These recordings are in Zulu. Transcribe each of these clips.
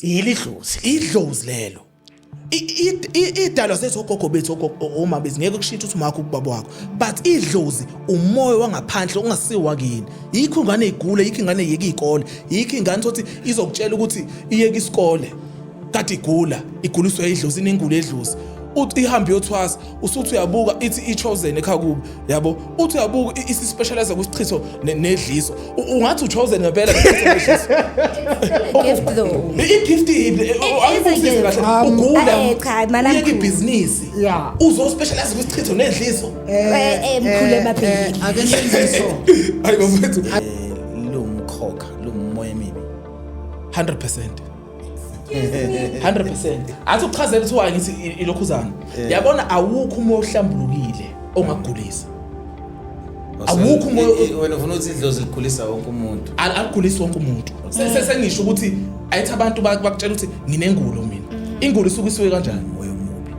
Yilidlozi. Idlozi lelo. Idalwa zethu, ogogo bethu, oma bethu, ngeke kushintshe ukuthi umakho, ubaba wakho, but idlozi umoya wangaphandle ongasiwa kini. Yikho ingane igule, yikho ingane yeke izikole, yikho ingane sothi izokutshela ukuthi iyeke isikole kade igula, iguliswa idlozi, inengulo edlozi. Uthi ihambe iyothwasa, usuthi uyabuka ithi i-chosen ekhaya kubo, yabo. Uthi uyabuka isi-specialize kwisichitho nedliso. Ungathi u-chosen ngempela ngesichitho nedliso. Gift though. I-gift yiphi? It is a Angibukisisi gift. kahle. Ugula, Cha, mana uyeke mkhulu. ibhizinisi, uzo-specialize kwisichitho nedliso. Mkhulu emabheki. Ake senze so. Hayi bafethu. Lumkhokha lumoya emibi. 100%, 100%. Athi ukuchazela ukuthi why ngithi ilokhuzana, yabona, awukho umoya ohlambulukile ongakugulisa. Awukho umoya. Wena ufuna ukuthi idlozi ligulisa wonke umuntu? Aligulisi wonke umuntu. Sengisho ukuthi ayithi abantu bakutshela ukuthi nginengulo mina. Ingulo isuke isuke kanjani? Umoya omubi.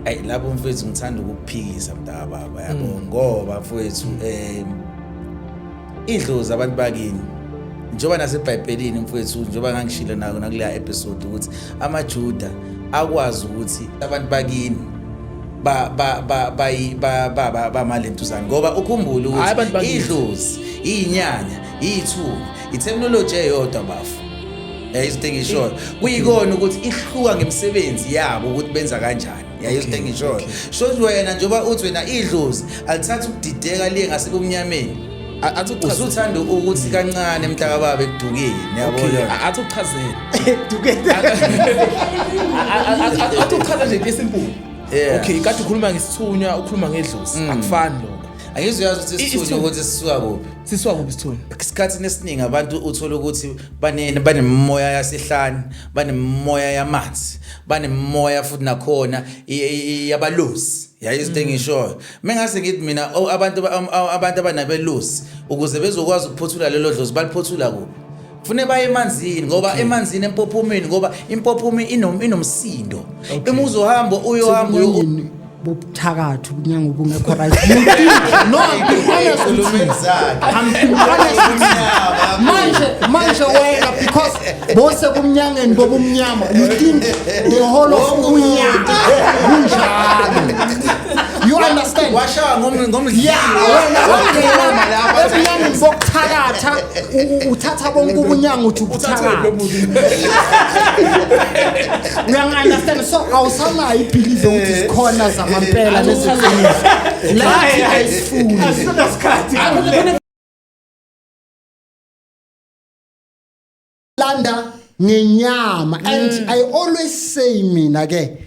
Ayi, lapho mfethu ngithanda ukukuphikisa, mntaka baba, yabo, ngoba mfethu idlozi abantu bakini, njengoba nasebhayibhelini mfethu, njengoba ngangishilo nako nakuleya episode ukuthi amaJuda akwazi ukuthi abantu bakini ba ba ba bayi ba ba ba bamalentuzana, ngoba ukhumbule Hhayi, abantu ukuthi bakini. Idlozi, iyinyanya, iyithunywa, i-terminology eyodwa bafu. Izinto engishoyo kuyikona ukuthi ihluka ngemisebenzi yabo, ukuthi benza kanjani. Ya, izinto engishoyo, so wena njengoba uthi wena idlozi alithatha ukudideka liye ngasebumnyameni, Athi ukuchazela. Usuthanda ukuthi kancane, mntaka baba, ekudukeni, yabo. Okay, Lona. athi ukuchazela. Athi ukuchaza nje into e-simple. Okay, kade ukhuluma ngesithunywa, ukhuluma ngedlozi. Akufani lokho. Angizuyazi ukuthi isithunywa ukuthi sisuka kuphi. Sisuka kuphi isithunywa? Esikhathini esiningi abantu uthola ukuthi banemimoya yasehlane, banemimoya yamanzi, banemimoya futhi nakhona yabalozi. Yayi, izinto engishoyo, mengase ngithi mina, oh, abantu abanabelusi, ukuze bezokwazi ukuphothula lelo dlozi, baliphothula kuphi? Fune baye emanzini, ngoba emanzini empophomeni, ngoba impophoma inomsindo. Uma uzohamba uyohamba Sebunyangeni bobuthakathi, ubunyanga obungekho right. You think, no, I'm being honest with you. Ey'nkulumeni zakhe. I'm being honest with you. Manje wena, because bose kumnyangeni bobumnyama, you think the whole of ubunyanga kunjalo. You understand? Washaya ngomdlalo. Yeah, wena wangena ebunyangeni bokuthakatha, uthatha bonke ubunyanga uthi ubuthakatha. Uyangi-understand? So awusanayo i-believe ukuthi zikhona zamampela leziqiniso lathi ayisifuni. Asinasikhathi. Landa ngenyama. And I always say mina ke,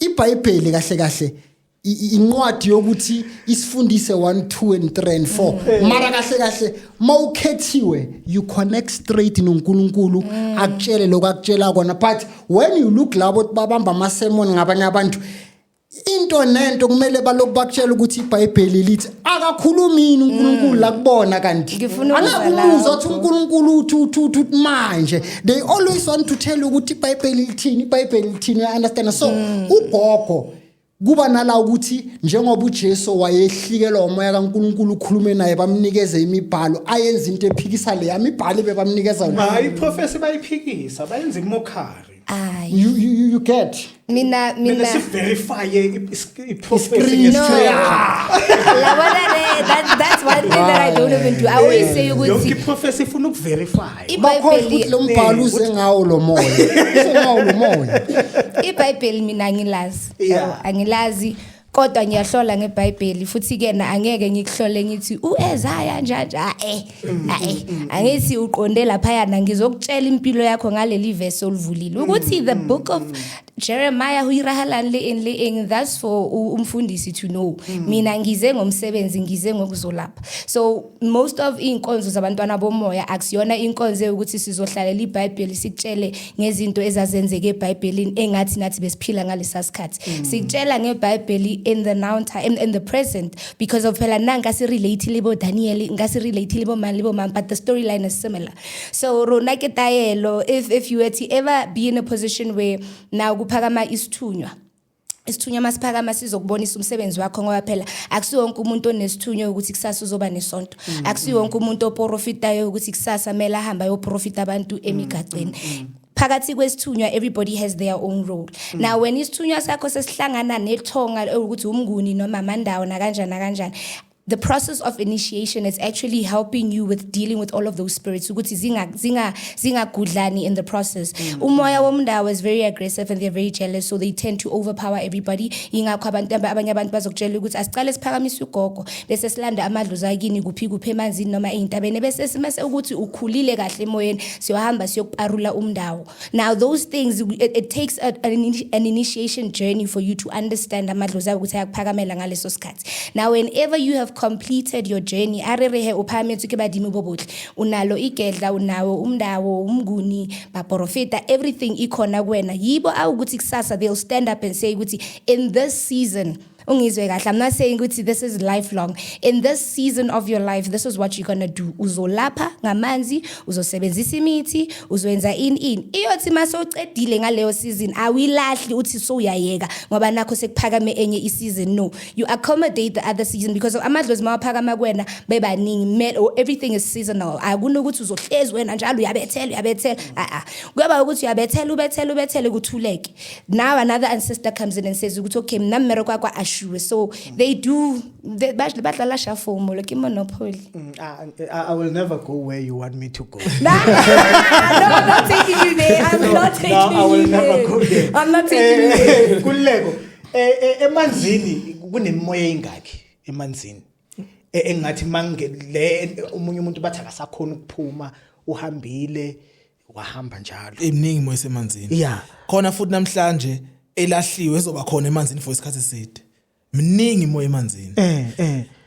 iBhayibheli kahle kahle incwadi yokuthi isifundise 1 2 and 3 and 4, mara kahle kahle mawukhethiwe you connect straight noNkulunkulu, akutshele lokho akutshela kona. But when you look labo babamba ama sermon ngabanye abantu, into nento kumele balokhu bakutshela ukuthi iBhayibheli lithi, akakhulumi yini uNkulunkulu la kubona kanti? Ngifuna ukuza Angeke umuzwa lapho. athi uNkulunkulu uthi uthi uthi uthi. Manje they always want to tell you ukuthi iBhayibheli lithini, iBhayibheli lithini, you understand? So ugogo kuba nala ukuthi njengoba uJesu wayehlikelwa umoya kaNkulunkulu, ukhulume naye, bamnikeze imibhalo, ayenza into ephikisa le yamibhalo bebamnikeza yona. Hayi, i-prophecy bayiphikisa, bayenza i-mockery. Ayi. You get? Mina Mina mina si-verifye i-prophecy I-screen. No. nge-scripture. Yabona le, that's one thing that I don't even do. I always say Yonke ukuthi i-prophecy ifuna uku-verify. Bakhohlwa ukuthi iBhayibheli lo mbhalo uze ngawo lo moya, uze ngawo lo moya. iBhayibheli mina angilazi. Yabo, angilazi, kodwa ngiyahlola ngeBhayibheli futhi ke na angeke ngikuhlole ngithi uEzaya njanje, angithi uqonde lapha yana, ngizokutshela impilo yakho ngaleli verse oluvulile ukuthi the book of Jeremiah ho irahalang le eng le eng. That's for umfundisi to know. Mina ngize ngomsebenzi, ngize ngokuzolapha. So most of iy'nkonzo zabantwana bomoya akusiyona inkonzo yokuthi sizohlalela iBhayibheli, sikutshele ngezinto ezazenzeke eBhayibhelini engathi nathi besiphila ngalesa sikhathi. Sikutshela ngeBhayibheli in the now time, in the present, because of phela nanka si-relate le bo Daniel, nka si-relate le bo mang le bo mang, but the storyline is similar. So rona ke taelo, if you were to ever be in a position where now kuphakama isithunywa, isithunywa masiphakama sizokubonisa umsebenzi wakho, ngoba phela akusiwo wonke umuntu onesithunywa ukuthi kusasa uzoba nesonto. Akusiwo wonke umuntu oprofitayo ukuthi kusasa kumele ahambe ayoprofita abantu emigaqweni. Phakathi kwesithunywa, everybody has their own role. Now when isithunywa sakho sesihlangana nethonga, ukuthi umnguni noma amandawo nakanjani nakanjani, the process of initiation is actually helping you with dealing with all of those spirits ukuthi zingagudlani in the process. Umoya womndawo is very aggressive and they're very jealous, so they tend to overpower everybody. Ingakho abantu, abanye abantu bazokutshela ukuthi asicale siphakamise ugogo, bese silanda amadlozi akini kuphi kuphi, emanzini noma ey'ntabeni, bese simase ukuthi ukhulile kahle emoyeni, siyohamba siyokuparula umndawo. Now those things, it takes an initiation journey for you to understand amadlozi akho ukuthi ayakuphakamela ngaleso sikhathi. Now whenever you have completed your journey, a re re he o phahametswe ke badimo bo botle, unalo igedla, unawo umndawo, umnguni, baprofeta, everything ikhona kuwena, yibo awukuthi kusasa they'll stand up and say ukuthi in this season, ungizwe kahle, I'm not saying ukuthi this is lifelong, in this season of your life, this is what you're gonna do. Uzolapha ngamanzi, uzosebenzisa imithi, uzoyenza ini ini. Iyothi mase ucedile ngaleyo season, awuyilahli uthi sowuyayeka ngoba nakho sekuphakame enye i-season. No, you accommodate the other season, because amadlozi mawaphakama kuwena bebaningi or everything is seasonal. Akunokuthi uzohlezi wena njalo uyabethela, uyabethela. A-a, kuyaba ukuthi uyabethela, ubethele, ubethele, kuthuleke. Now another ancestor comes in and says ukuthi okay, mna mmereko wakwa ashuwe. So they do badlala shuffle molo ke monopoly. I will never go where you want me to go. No, I'm not taking you there. I'm not taking No, I will you never there. go there. I'm not taking you there. Kuleko, emanzini kunemimoya engakhi emanzini? Engathi mange le omunye umuntu bathi akasakhona ukuphuma, uhambile, wahamba njalo. Eminingi imoya esemanzini. Khona futhi namhlanje elahliwe ezoba khona emanzini for isikhathi eside. Miningi imoya emanzini.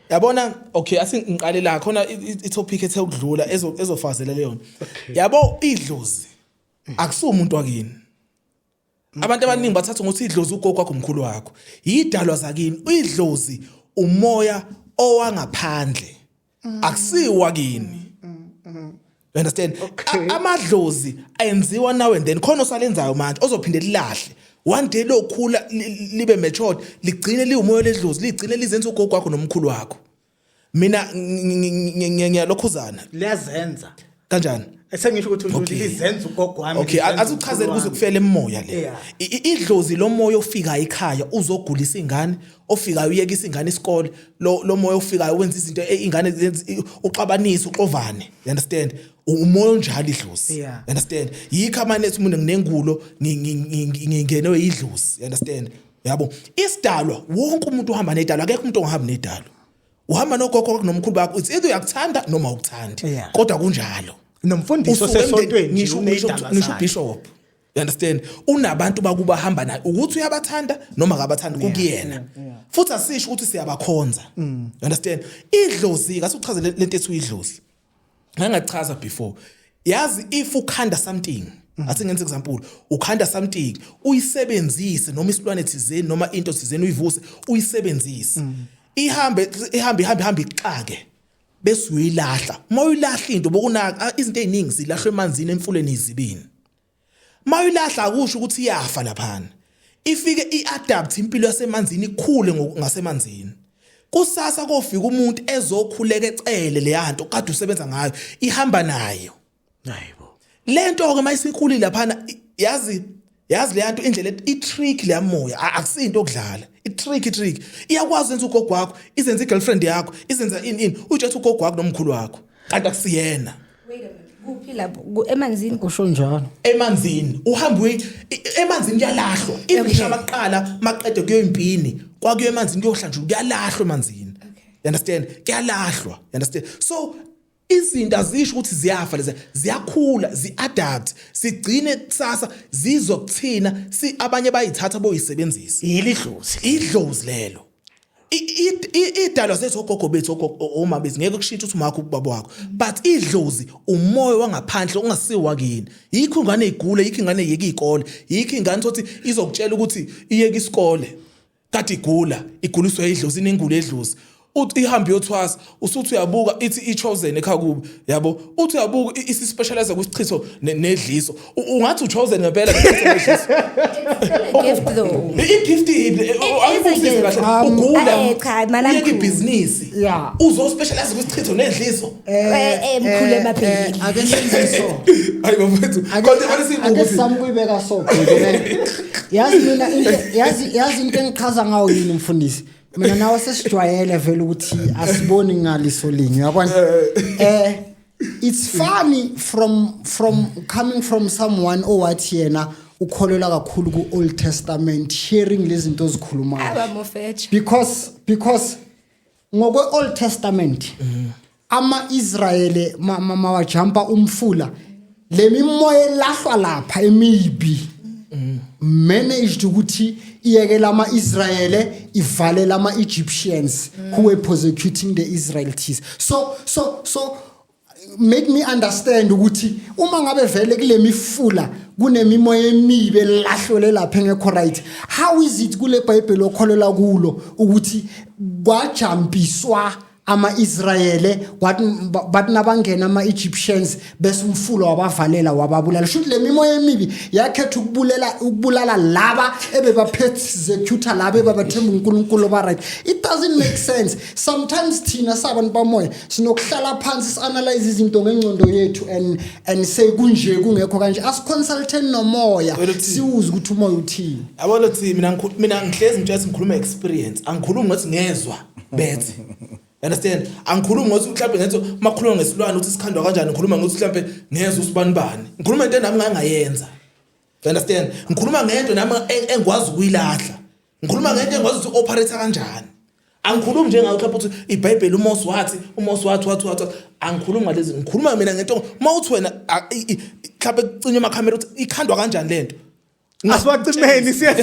Yabona, okay, athi ngiqale la khona i-topic ethe ukudlula ezofazela leyo. Yabo, idlozi akusiwo umuntu wakini. Abantu abaningi bathatha ngokuthi idlozi ugogo wakho, umkhulu wakho, yidalwa zakini. Idlozi umoya owangaphandle, akusiwo wakini. You understand? Amadlozi ayenziwa now and then. Khona osalenzayo manje ozophinde lilahle one day, lokhula libe matured, ligcine liwumoya ledlozi, ligcine lizenza ugogo wakho nomkhulu wakho. Mina ngiyalokhuzana. Liyazenza. Kanjani? Sengisho ukuthi lizenza ugogo wami. Okay, lizenza asuchazele umkhulu kuze wami. kufele emoya le. Idlozi lomoya ofika ekhaya uzogulisa ingane, ofikayo uyekisa ingane isikole, lo moya ofikayo wenza izinto, ingane uxabanise, uxovane. You understand? Umoya onjalo idlozi. You understand? Yikho amane ethi umuntu nginengulo, ngingenwe idlozi. You understand? Yabo. Isidalwa, wonke umuntu uhamba nedalwa, akekho umuntu ongahambi nedalwa. Uhamba nogogo wakho nomkhulu bakho, it's either uyakuthanda noma awukuthandi. Kodwa kunjalo. Nomfundisi Usuke osesontweni nje ngisho uney'dalwa ngisho zakhe. Bishop, you understand, unabantu bakuba hamba naye, ukuthi uyabathanda noma akabathandi kukuyena. Futhi asisho ukuthi siyabakhonza. You understand? Idlozi, kasuchaze lento ethu idlozi, ngangachaza before. Yazi, if ukhanda something, athi ngenze example, ukhanda something uyisebenzise, noma isilwane thizeni noma into thizeni, uyivuse, uyisebenzise, ihambe, ihambe, ihambe, ihambe, ixake, bese uyilahla. Uma uyilahla into, bokunaka izinto eziningi zilahlwe emanzini, emfuleni, izibini. Uma uyilahla akusho ukuthi iyafa laphana. Ifike i-adapt impilo yasemanzini, ikhule ngasemanzini. Kusasa kofika umuntu ezokhuleka ecele leyanto kade usebenza ngayo, ihamba nayo. Hayibo. Lento ke mayisikhulile laphana, yazi leyanto, indlela i-trick leyamoya, akusinto okudlala. I-trick iyakwazi yenza ugogo wakho, izenza i-girlfriend yakho, izenza ini ini, utshela ugogo wakho nomkhulu wakho kanti akusiyena. Wait a minute. Kuphi lapho? Emanzini? Kusho njalo. Emanzini uhamba emanzini kuyalahlwa. Even abaqala maqede kuyo impini, kwakuyo emanzini kuyohlanjulwa, kuyalahlwa emanzini. You understand? Kuyalahlwa. You understand? So izinto azisho ukuthi ziyafa lezi, ziyakhula, zi-adapt, sigcine kusasa zizokuthina si abanye bayithatha boyisebenzisa. Yilidlozi. Idlozi lelo. Idalwa zethu, ogogo bethu, ogogo, oma bethu, ngeke kushintshe ukuthi umakho, ubaba wakho, but idlozi umoya wangaphandle ongasiwa wakini. Yikho ingane igule, yikho ingane yeke izikole, yikho ingane thothi izokutshela ukuthi iyeke isikole kade igula, iguliswa idlozi, inengulo edlozi. Uthi ihambe yothwasa, usuthi uyabuka ithi i-chosen ekhaya kubo, yabo. Uthi uyabuka isi-specialize kwisichitho nedliso. Ungathi u-chosen ngempela ngesichitho nedliso. A gift though. I-gift yiphi? It is a Angibusisi gift. kahle. Ugula. Cha, mana Uyeke mkhulu. ibhizinisi. Yeah. Uzo-specialize kwisichitho nedliso. Mkhulu emabhekile. Ake senze so. Hayi bafethu. Kodwa fanele siyibuke Ake ukuthi sizame ukuyibeka so bheke ne. Yazi mina into, yazi into engichaza ngawo yini mfundisi. Mina nawe sesijwayele vele ukuthi asiboni ngaliso linye, uyabona? It's funny from coming from someone owathi yena ukholelwa kakhulu ku Old Testament, hearing lezi zinto ozikhulumayo. Abamofetsha. Because ngokwe Old Testament ama-Israyeli mawajampa umfula, lemimoya elahlwa lapha emibi managed ukuthi iyekela ama-Israyeli, ivalele ama-Egyptians who were persecuting the Israelites. So make me understand ukuthi uma ngabe vele kule mifula kunemimoya emibi elahlwele lapha engekho right, how is it kule Bible okholelwa kulo ukuthi kwajampiswa ama-Israyele, kwathi bathi nabangena ama-Egyptians bese umfula wabavalela wababulala? Shuthi le mimoya emibi yakhetha ukubulala laba ebeba-persecutor, laba ebebathemba uNkulunkulu ba-right. It doesn't make sense. Sometimes thina sabantu bamoya sinokuhlala phansi si-analyze izinto ngengcondo yethu and say kunje, kungekho kanje. Asiconsulteni nomoya, Wena uthini? siwuze ukuthi umoya uthini. Yabona ukuthi mina ngihlezi ngitshela ukuthi ngikhuluma experience, angikhulumi ngathi ngezwa bethe, understand? Angikhulumi ngokuthi mhlawumbe ngithi makhuluma ngesilwane ukuthi sikhandwa kanjani, ngikhuluma ngokuthi mhlawumbe ngezwe usibani bani. Ngikhuluma into nami ngangayenza, you understand? Ngikhuluma ngento nami engikwazi ukuyilahla, ngikhuluma ngento engikwazi ukuthi operate kanjani. Angikhulumi njengawe mhlawumbe ukuthi iBhayibheli uMose wathi, uMose wathi wathi wathi. Angikhulumi ngalezi, ngikhuluma mina ngento uma uthi wena mhlawumbe kucinywe amakhamera ukuthi ikhandwa kanjani lento. Asiwacimeni siya.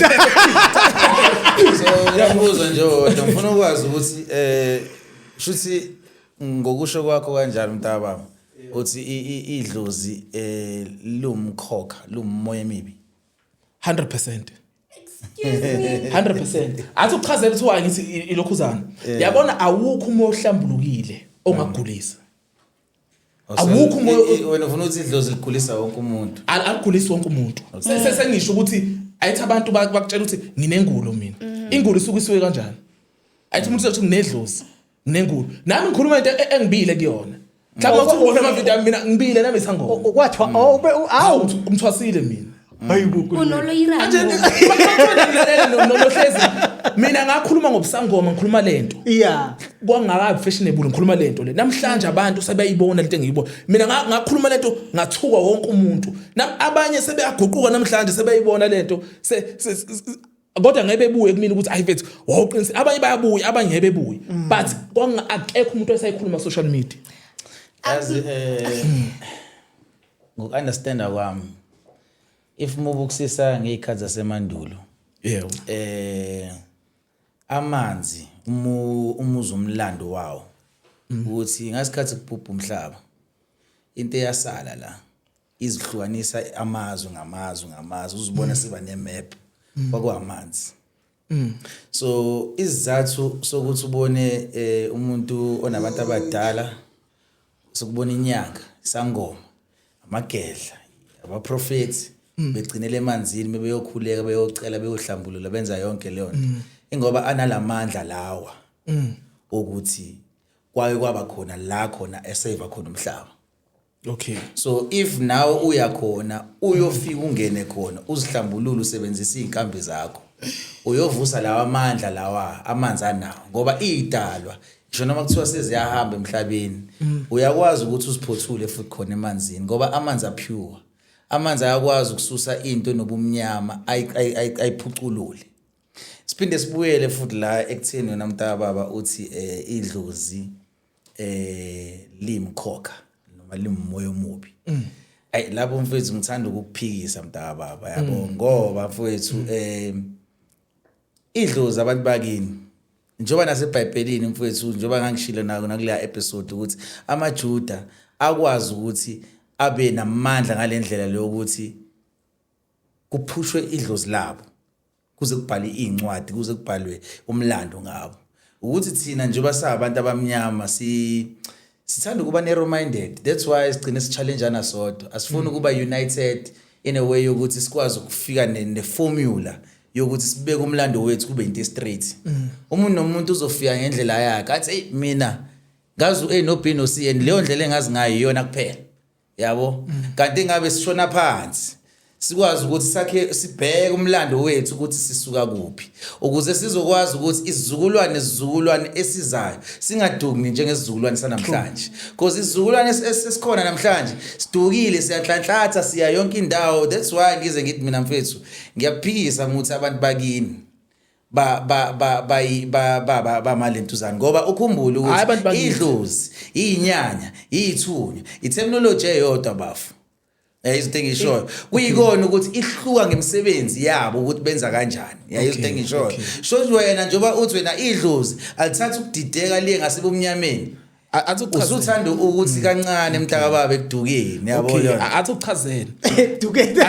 So uyambuza nje wodwa, ngifuna ukwazi ukuthi shuthi ngokusho kwakho kanjalo mntababa uthi idlozi lumkhokha lumoya emibi? 100%. Excuse me. 100%. Athi ukuchazela ukuthi why ngithi ilokhuzana. Yabona, awukho umoya ohlambulukile ongakugulisa. Awukho Wena ufuna ukuthi idlozi ligulisa wonke umuntu? Aligulisi wonke umuntu. Sengisho ukuthi ayithi abantu bakutshela ukuthi nginengulo mina. Ingulo isuke isuke kanjani? Ayithi umuntu uthi nginedlozi, nginengulo. Nami ngikhuluma into engibile kuyona. Mhlawumbe uthi ubona amavidiyo ami, mina ngibile nami isangoma. Kwathiwa oh awu. Umthwasile mina. Hayibo. Unoloyirani. Manje nohlezi mina ngakhuluma ngobusangoma, ngikhuluma lento kwangakabi fashionable, ngikhuluma lento le namhlanje abantu sebeyibona lento engiyibona mina. Ngakhuluma lento ngathuka wonke umuntu. Abanye sebeyaguquka namhlanje, sebeyibona lento kodwa ngeke bebuye kumina ukuthi ayi mfethu wawuqinisa. Abanye bayabuya, abanye ngeke bebuye, but kwanga akekho umuntu osayikhuluma social media. Yazi, ngoku-understanda kwami, if mubukusisa ngey'khathi zasemandulo, amanzi umuzi umlando wawo ukuthi ngasikhathi kubhubha umhlaba, into eyasala la izihlukanisa amazwe ngamazwe ngamazwe, uzibona siba nemap, kwakuamanzi. So isizathu sokuthi ubone umuntu onabantu abadala, sokubona inyanga, isangoma, amagedla, abaprofeti begcinele emanzini beyokhuleka, beyocela, beyohlambulula, benza yonke leyo nto, ingoba analamandla lawa ukuthi kwaye kwaba khona la khona eseva khona umhlaba. So if nawe uya khona, uyofika ungene khona, uzihlambulule, usebenzisa izinkambi zakho, uyovusa lawa amandla lawa amanzi anawo, ngoba idalwa ngisho noma kuthiwa seziyahamba emhlabeni, uyakwazi ukuthi uziphothule futhi khona emanzini, ngoba amanzi apure, amanzi ayakwazi ukususa into nobumnyama ayiphuculule. Siphinde sibuyele futhi la ekutheni wena mntaka baba uthi idlozi limkhokha noma limumoya omubi. Ayi lapho mfethu ngithanda ukukuphikisa mntaka baba, yabo, ngoba mfethu idlozi abantu bakini, njengoba naseBhayibhelini mfethu, njengoba ngangishilo nako nakuleya episode ukuthi amaJuda akwazi ukuthi abe namandla ngalendlela lokuthi kuphushwe idlozi labo kuze kubhalwe iy'ncwadi, kuze kubhalwe umlando ngabo. Ukuthi thina njengoba sabantu abamnyama sithanda ukuba narrow minded. That's why sigcine si-challengeana sodwa. Asifuni ukuba united in a way yokuthi sikwazi ukufika ne-formula yokuthi sibeke umlando wethu kube into straight. Umuntu nomuntu uzofika ngendlela yakhe. Athi, "Hey, mina ngazi u-A no B no C and leyo ndlela engazi ngayo iyona kuphela." Yabo, kanti ngabe sishona phansi sikwazi ukuthi sakhe, sibheke umlando wethu ukuthi sisuka kuphi, ukuze sizokwazi ukuthi isizukulwane isizukulwane esizayo singaduki njengesizukulwane sanamhlanje, because isizukulwane esikhona namhlanje sidukile, siyanhlanhlatha, siya yonke indawo. That's why ngize ngithi mina, mfethu, ngiyaphikisa ukuthi abantu bakini ba ba ba bayi- ba ba ba bamalentuzana, ngoba ukhumbule Hhayi, abantu ukuthi bakithi. idlozi, iyinyanya, iyithunywa, i-terminology eyodwa, bafu. Izinto engishoyo kuyikona ukuthi ihluka ngemisebenzi yabo, ukuthi benza kanjani. Ya, izinto engishoyo, sho wena njengoba uthi wena idlozi alithatha ukudideka liye ngasebumnyameni, Athi ukuchazela. usuthanda ukuthi kancane, mntaka baba, ekudukeni, yabo. Okay, Yona. athi ukuchazela. Dukeni.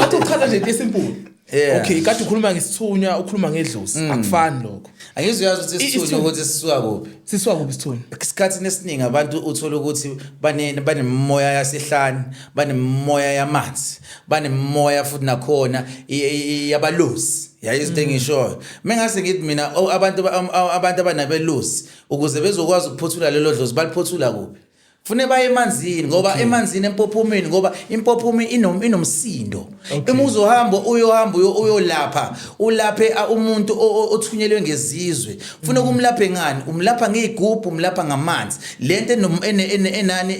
Athi ukuchaza nje into e-simple. Okay, kade ukhuluma ngesithunywa, ukhuluma ngedlozi. Akufani lokho. Angizuyazi ukuthi isithunywa ukuthi sisuka kuphi. Sisuka kuphi isithunywa? Esikhathini esiningi abantu uthola ukuthi banemimoya yasehlane, banemimoya yamanzi, banemimoya futhi nakhona yabalozi. Yayi, izinto engishoyo, mengase ngithi mina, oh, abantu abanabelusi, ukuze bezokwazi ukuphothula lelo dlozi, baliphothula kuphi? Fune baye emanzini, ngoba emanzini empophomeni, ngoba impophome inomsindo. Uma uzohamba, uyohamba uyolapha, ulaphe umuntu othunyelwe ngezizwe, funa ukumlaphe ngani? Umlapha ngey'gubhu, umlapha ngamanzi, lento enani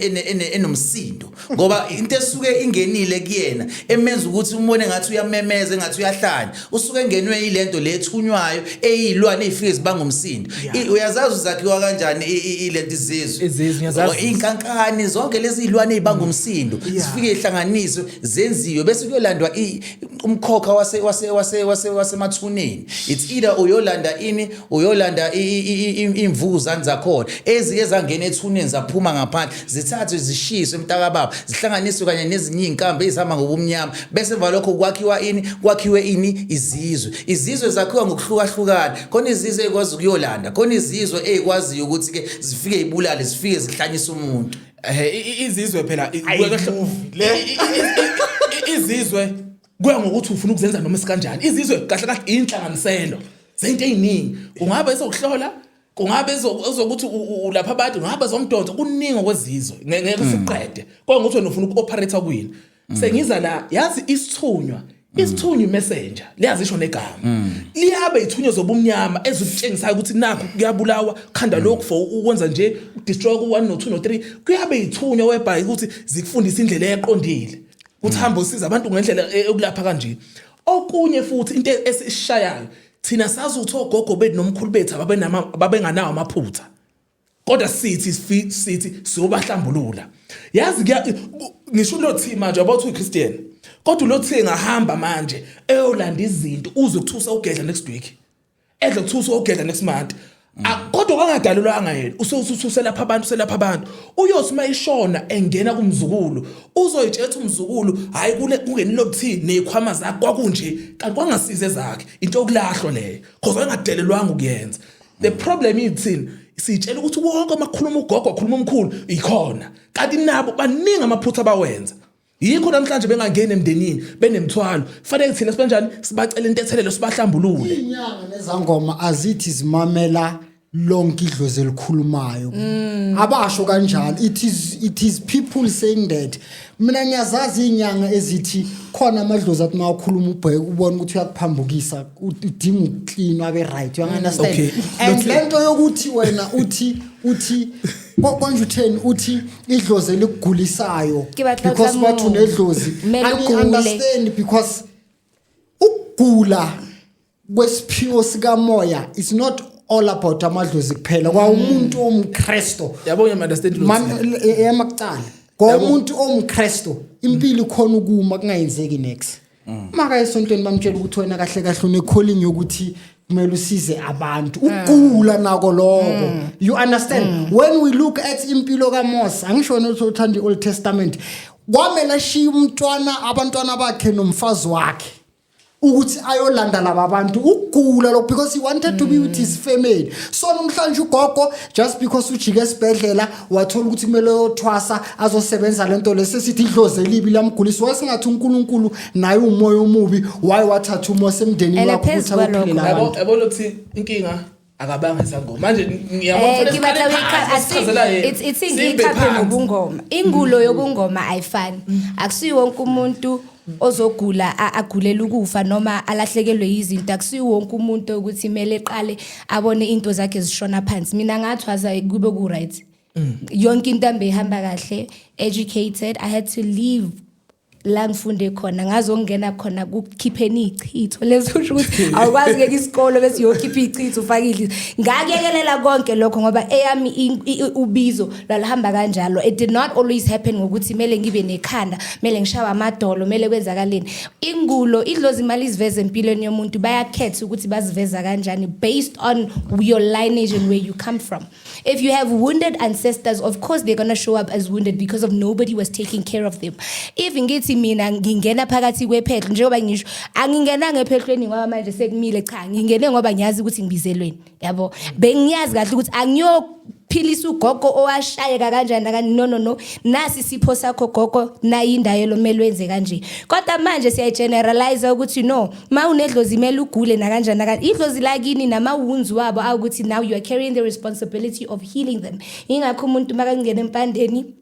enomsindo, ngoba into esuke ingenile kuyena emenza ukuthi umbone ngathi uyamemeza, engathi uyahlanya, usuke engenwe yilento le ethunywayo, eyilwane ey'fike zibanga umsindo. Uyazazi zakhiwa kanjani ilento, izizwe? Izizwe, ngiyazazi. Oh, iy'nkankani, zonke lezi iy'lwane ey'banga umsindo, zifike zihlanganiswe, zenziwe, bese kuyolandwa umkhokha wasemathuneni. It's either uyolanda ini, uyolanda imvukuzane zakhona ezike zangena ethuneni, zaphuma ngaphandle, zithathwe, zishiswe, mntakababa, zihlanganiswe kanye nezinye iy'nkambi ey'hamba ngobumnyama, bese emva lokho kwakhiwa ini? Kwakhiwe ini? Izizwe. Izizwe zakhiwa ngokuhlukahlukana. Khona izizwe ey'kwazi ukuyolanda, khona izizwe ey'kwaziyo ukuthi-ke zifike y'bulale, zifike zihlanyise umuntu. Izizwe phela Ayi, movie le. Izizwe kuya ngokuthi ufuna ukuzenza noma isikanjani. Izizwe kahle kahle inhlanganiselo zento eziningi, kungabe ezokuhlola, kungabe ezokuthi ulapha abantu, kungabe zomdonso, kuningi okwezizwe, ngeke siqede. Kodwa ngokuthi wena ufuna uku-operate kwini. Sengiza la, yazi, isithunywa, messenger, liyazisho negama, liyabe ithunywa zobumnyama ezikutshengisayo ukuthi nakhu kuyabulawa, khanda lokhu for ukwenza nje, destroy ku 1 no 2 no 3. Kuyabe ithunywa whereby ukuthi zikufundisa indlela eqondile ukuthi hamba usiza abantu ngendlela yokulapha kanje. Okunye futhi, into esishayayo thina, sazi ukuthi ogogo bethu nomkhulu bethu ababenama babengenawo amaphutha, kodwa sithi sithi siyobahlambulula. Yazi, ngisho ulothi manje about uyiChristian, kodwa ulothi engahamba manje eyolanda izinto, uze kuthusa ugedla next week, edle kuthusa ugedla next month. Kodwa kwangadalulwanga yena, uselapha abantu, uselapha abantu. Uyothi uma ishona engena kumzukulu, uzoyitshela ukuthi umzukulu, hayi, kule kungeni lokuthi nezikhwama zakhe kwakunje, kanti kwangasize zakhe into yokulahlwa leyo, because wayengadelelwanga ukuyenza. The problem ithini? Sitshela ukuthi wonke amakhuluma ugogo, akhuluma umkhulu, ikhona, kanti nabo baningi amaphutha abawenza. Yikho namhlanje bengangeni emndenini benemthwalo. Fanele thina sibanjani? Sibacela intethelelo, sibahlambulule. Inyanga nezangoma azithi zimamela lonke idlozi elikhulumayo, abasho kanjalo. It is people saying that. Mina ngiyazazi inyanga ezithi khona amadlozi athi mawukhuluma ubheke ubone ukuthi uyakuphambukisa, udinga ukuklinwa abe right, you understand? Okay. And lento yokuthi wena uthi konje utheni, uthi idlozi elikugulisayo Ke batla ho because tla bathi moo. unedlozi. Kumele Angi ugule. understand, because ukugula kwesiphiwo sikamoya, it's not all about amadlozi kuphela. Kwa umuntu omKristo, Yabo, ngiyam-understand lo. Emakucala kwa umuntu omKristo, impilo ikhona ukuma kungayenzeki next. Maka esontweni bamtshela ukuthi wena kahle kahle une calling yokuthi kumele usize abantu, ukugula nako lokho, you understand? When we look at impilo kaMose, angisho wena uthi uthanda i-Old Testament, kwamele ashiye umntwana, abantwana bakhe nomfazi wakhe. Ukuthi ayolanda laba bantu ukugula lokho, because he wanted to be with his family. So namhlanje ugogo, just because ujike esibhedlela wathola ukuthi kumele yothwasa azosebenza lento lesesithi idlozi elibi lamgulisa, wayesingathi uNkulunkulu naye umoya omubi waye wathatha umoya semndenini And wakho phezu ukuthi kwalokho- ayophila Yabo, abantu. yabo, lokuthi inkinga akabanga isangoma manje ngiyabona. Ke batla ho it's ngiyikhaphwe nobungoma. Ingulo yobungoma ayifani. Akusiwo wonke umuntu ozogula agulela ukufa noma alahlekelwe yizinto. Akusiwo wonke umuntu ukuthi kumele eqale abone into zakhe zishona phansi. Mina ngathwaza kube ku right. Yonke into ambe ihamba kahle, educated. I had to leave la ngifunde khona, ngazongena khona kukhipheni ichitho lezo, usho ukuthi awukwazi ngeke isikolo bese uyokhipha ichitho ufake idliso. Ngakuyekelela konke lokho ngoba eyami ubizo lwalihamba kanjalo. It did not always happen ngokuthi kumele ngibe nekhanda, kumele ngishawe amadolo, kumele kwenzakaleni. Ingulo, idlozi imali iziveze empilweni yomuntu, bayakhetha ukuthi baziveza kanjani based on your lineage and where you come from. If you have wounded ancestors, of course they're going to show up as wounded because of nobody was taking care of them. If ngithi mina ngingena phakathi kwephehlo, njengoba ngisho, angingenanga ephehlweni ngoba manje sekumile. Cha, ngingene ngoba ngiyazi ukuthi ngibizelweni, yabo. Bengiyazi kahle ukuthi angiyophilisa ugogo owashayeka kanjani nakani. No, no, no, nasi isipho sakho gogo, nayi indawo lomele wenze kanje. Kodwa manje siyayigeneralize ukuthi no, ma unedlozi imele ugule nakanjani nakanjani. Idlozi lakini nama-wounds wabo awukuthi now you are carrying the responsibility of healing them. Ingakho umuntu makangena empandeni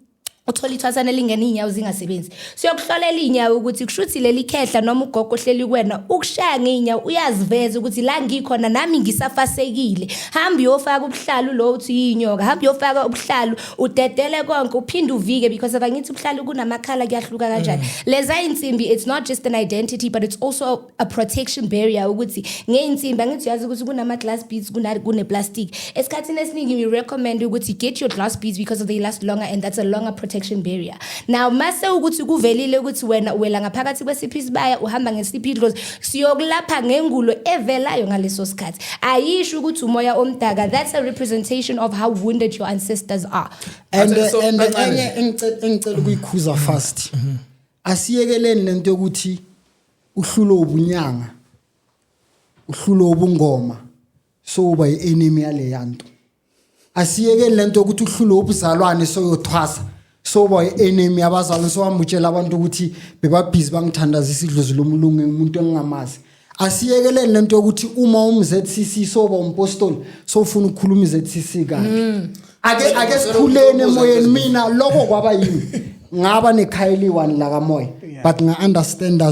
uthola ithwasana elingena iy'nyawo zingasebenzi, siyokuhlolela iy'nyawo ukuthi kushuthi leli khehla noma ugogo ohleli kuwena ukushaya ngey'nyawo uyaziveza ukuthi la ngikhona nami ngisafasekile. Hamba uyofaka ubuhlalu lo uthi yinyoka, hamba uyofaka ubuhlalu udedele konke uphinde uvike, because abangithi ubuhlalu kunamakhala, kuyahluka kanjani leza insimbi. It's not just an identity, but it's also a protection barrier ukuthi ngey'nsimbi, angithi uyazi ukuthi kunama-glass beads, kune-plastic. Esikhathini esiningi we recommend ukuthi get your glass beads because they last longer and that's a longer protection barrier. Now mase ukuthi kuvelile ukuthi wena uwela ngaphakathi kwesiphi isibaya, uhamba ngesiphi idlozi, siyokulapha ngengulo evelayo ngaleso sikhathi. Ayisho ukuthi umoya omdaka. That's a representation of how wounded your ancestors are. And So, and kancane. Enye engicela ukuyikhuza fast, asiyekeleni lento yokuthi uhlulo ubunyanga, uhlulo ubungoma, so uba i-enemy yale yanto. Asiyekeni lento yokuthi uhlulo ubuzalwane, soyothwasa, soba i-enemy yabazalwane, sowamutshela abantu ukuthi bebabhizi bangithandazisa idlozi lomlungu, umuntu engingamazi. Asiyekeleni lento yokuthi uma um-ZCC soba umpostoli, sofuna ukukhuluma i-ZCC kabi. Ake sikhuleni emoyeni. Mina lokho kwaba yimi, ngaba nekhaya eliyi-one lakamoya, but nga-understand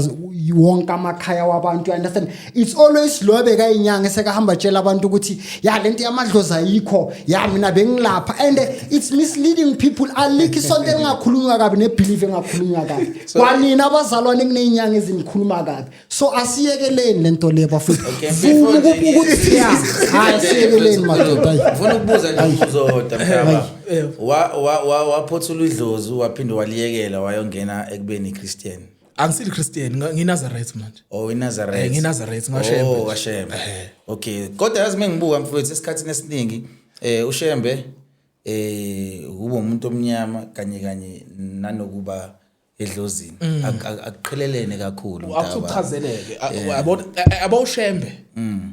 wonke amakhaya wabantu, you understand? It's always lo bekayinyanga esekahamba tshela abantu ukuthi ya, lento yamadlozi ayikho, ya, mina bengilapha, and it's misleading people. Alikho isonto elingakhulunywa kabi nebelief engakhulunywa kabi. Kwanina abazalwane kuney'nyanga ezinikhuluma kabi, so asiyekeleni lento le, bafethu. Okay, Vuma before nje- ukuthi ya, hayi, asiyekeleni madoda, hayi. Ngifuna ukubuza nje umbuzo owodwa, mhlaba. Wa wa wa waphothula idlozi waphinde waliyekela wayongena ekubeni Christian? Angisili Christian, ngiNazareth manje. Oh, iNazareth. NgiNazareth, ngaShembe Oh, nje. kaShembe. Okay. Kodwa yazi mengibuka mfowethu, esikhathini esiningi uShembe ukuba umuntu omnyama kanye kanye nanokuba edlozini akuqhelelene kakhulu, mntaka. Akuchazeleke, yabona, yabo, uShembe,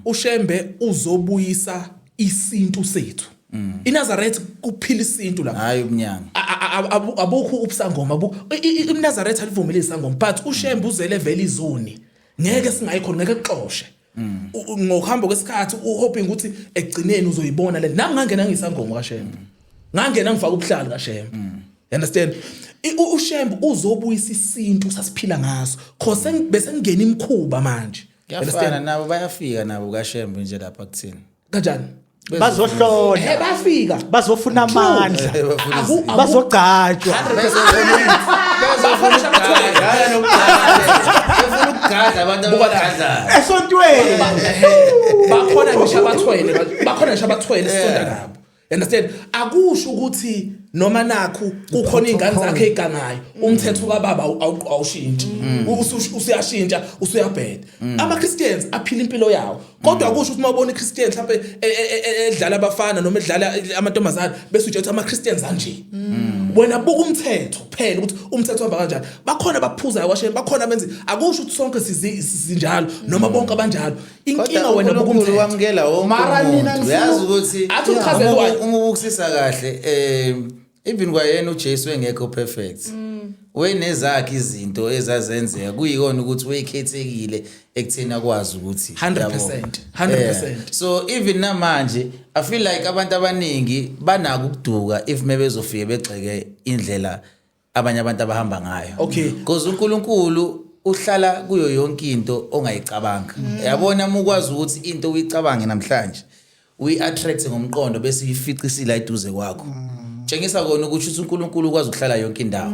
uShembe uzobuyisa isintu sethu. INazareth kuphila isintu lapha. Hayi umnyanga. Abukho ubusangoma, iNazareth alivumile isangoma, but uShembe uzele vele izoni, ngeke singayikhona, ngeke kuxoshe. Ngokuhamba kwesikhathi uhoping ukuthi ekugcineni uzoyibona le. Nami ngangena ngisangoma kaShembe, ngangena ngifaka ubuhlali kaShembe, you understand? UShembe uzobuyisa isintu sasiphila ngaso, cause bese ngena imikhuba manje. You Kuyafana understand? nabo bayafika nabo kaShembe nje lapha kuthini. Kanjani? Bazohlola. Bafika. Bazofuna amandla. Bazogcatshwa. Bafuna ukugadla nokugadla. Bafuna ukugadla abantu abagadlayo. Esontweni. Bakhona ngisho abathwele, bakhona ngisho abathwele sisonta nabo, you understand? Akusho ukuthi noma nakhu kukhona iy'ngane zakhe ey'gangayo, umthetho kababa awushintshi, usuyashintsha, usuyabheda. Ama-Christians aphila impilo yawo. Kodwa kusho ukuthi mawubona iChristian mhlawumbe edlala abafana noma edlala amantombazane bese utshela ukuthi ama-Christians anje. Wena buka umthetho kuphela ukuthi umthetho uhamba kanjani. Bakhona abaphuzayo kwasheni, bakhona abenzi. Akusho ukuthi sonke sinjalo noma bonke abanjalo. Inkinga Kodwa wena buka uNkulunkulu umthetho. wamukela wonke Mara nina umuntu. nifuna- Uyazi ukuthi Athi uchazele why. uma ubukusisa kahle even kwayena uJesu engekho perfect. Wenezakhe izinto ezazenzeka kuyikona ukuthi weyikhethekile ekutheni akwazi ukuthi 100%, yabo. 100%. Yeah. So even namanje I feel like abantu abaningi banako ukuduka if mebezofike begxeke indlela abanye abantu abahamba ngayo. Because uNkulunkulu uhlala kuyo yonke into ongayicabanga. Yabona uma ukwazi ukuthi into uyicabange namhlanje uyi-attract ngomqondo bese uyificisile eduze kwakho. Tshengisa kona ukuthi uthi uNkulunkulu ukwazi ukuhlala yonke indawo.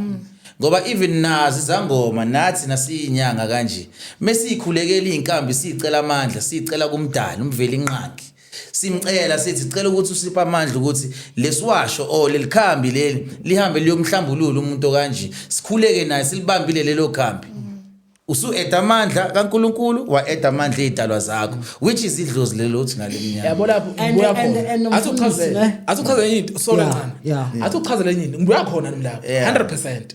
Ngoba even nazi izangoma nathi nasiyinyanga kanje mesiyikhulekela izinkambi sicela amandla sicela kumdali umveli inqangi simcela sithi cela ukuthi usiphe amandla ukuthi lesiwasho or lelikhambi leli lihambe liyomhlambulula umuntu okanje sikhuleke naye silibambile lelo khambi usu-eda amandla kaNkulunkulu wa-eda amandla ey'dalwa zakho which is idlozi lelo uthi ngalemnyama Yabo lapho And- ngibuya and khona. Athi umfundisi, uchazele. ne? Athi uchazele enye into, sorry Yeah, ncane. yeah. Athi uchazele enye into, ngibuya khona nami lapho. 100%.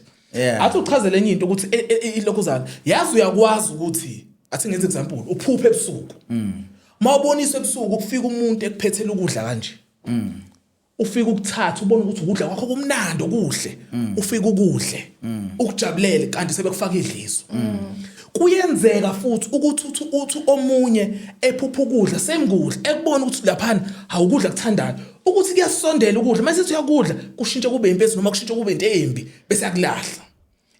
Athi uchazele enye into ukuthi ilokhuzana. Yazi uyakwazi ukuthi athi ngenze example, uphuphe ebusuku. Mawuboniswa ebusuku kufika umuntu ekuphethela ukudla kanje. Ufika ukuthatha ubone ukuthi ukudla kwakho kumnandi okuhle. Ufika ukudle. Ukujabulele kanti sebekufaka idliso. Kuyenzeka futhi ukuthi uthi omunye ephupha ukudla semkudla ekubona ukuthi laphana awukudla kuthandayo ukuthi kuyasondela ukudla mase uthi uyakudla kushintshe kube impethu noma kushintshe kube into embi bese yakulahla.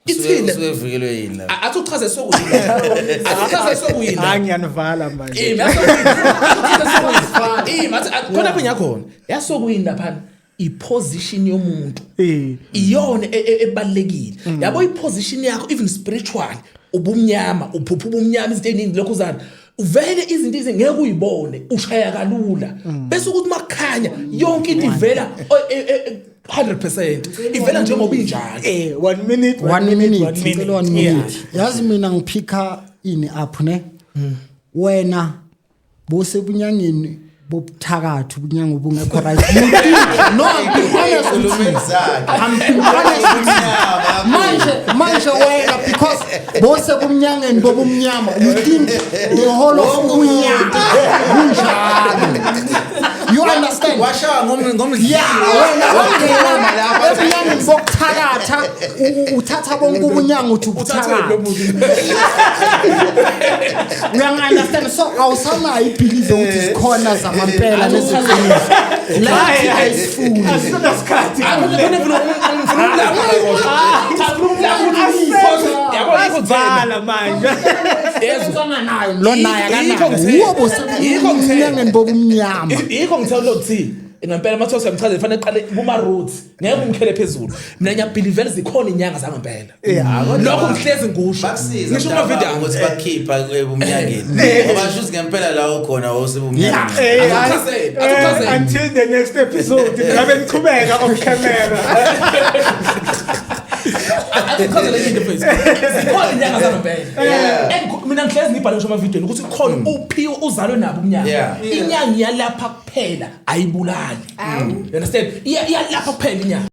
Ithini? Usuke uvikelwe yini la? Athi uchaze sokuyini. Athi uchaze sokuyini. Hayi ngiyanivala manje. Imi yasokuyini. Imi athi khona lapho ngiyakhona. Yasokuyini laphana iposition yomuntu. Iyona ebalekile. Yabo iposition yakho even spiritual ubumnyama uphupha ubumnyama izinto eziningi lokho uzana uvele izinto ezingeke uyibone ushaya kalula bese ukuthi makukhanya yonke into ivela 100% ivela njengoba injalo. 1 minute, 1 minute, one ngicela 1 Yeah. minute. Yazi mina ngiphika ini up ne? Wena bosebunyangeni bobuthakathi ubunyanga obungekho right. You think, no, I'm being honest with you. Ey'nkulumeni zakhe. I'm being honest with you. Manje wena because bosebumnyangeni bobumnyama you think the whole of ubunyanga bunjalo. You understand? Washaya ngomdlalo. Yeah, wena wangena ebunyangeni bokuthakatha uthatha bonke ubunyanga uthi ubuthakatha. Uyangi-understand? So awusanayo ibhilive ukuthi zikhona zamampela neziqiniso. Lathi ayisifuni. Asinasikhathi. Asivala manje. Lo naye akanayo. Wuwo bosebunyangeni bobumnyama. Yikho ngithe lo thi ngempela mathiwa siyamchazela fanele qale kuma roots ngeke umkhele phezulu. Mina ngiyabelieve zikhona inyanga zangempela. Lokho ngihlezi ngusho. Bakusiza Ngisho kuma video ukuthi bakukhipha ebumnyangeni. Ngoba sho ukuthi ngempela la ukhona wawusebumnyangeni. Akuchazele, akuchazele. Until the next episode ngabe niqhubeka off camera. Akuchazele into mfethu. Zikhona inyanga zangempela. Mina ngihlezi ngibhale ngisho ama-video ukuthi khona uphiwe uzalwe nabo umnyanga. Inyanga iyalapha kuphela ayibulali. You understand? Iyalapha kuphela inyanga.